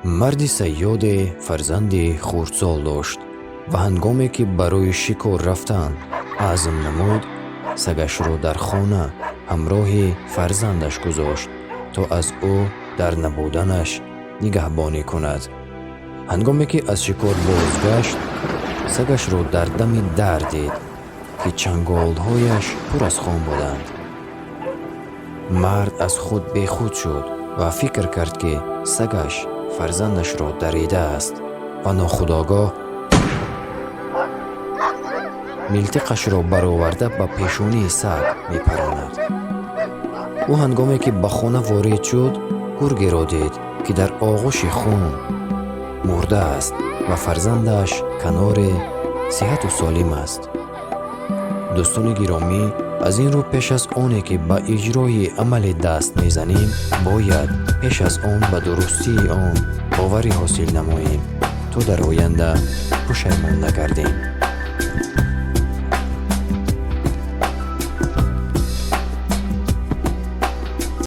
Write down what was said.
Марди сайёде фарзанди хурдсол дошт ва ҳангоме ки барои шикор рафтан азм намуд, сагашро дар хона ҳамроҳи фарзандаш гузошт, то аз ӯ дар набуданаш нигаҳбонӣ кунад. Ҳангоме ки аз шикор бозгашт, сагашро дар дами дар дид, ки чанголҳояш пур аз хун буданд. Мард аз худ бехуд шуд ва фикр кард, ки сагаш фарзандашро даридааст, ва нохудогоҳ милтиқашро бароварда ба пешонии саг мепаронад. Ӯ ҳангоме ки ба хона ворид шуд, гургеро дид, ки дар оғӯши хун мурдааст ва фарзандаш каноре сиҳату солим аст. Дӯстони гиромӣ, аз ин рӯ пеш аз оне ки ба иҷрои амале даст мезанем, бояд пеш аз он ба дурустии он боварӣ ҳосил намоем, то дар оянда пушаймон нагардем.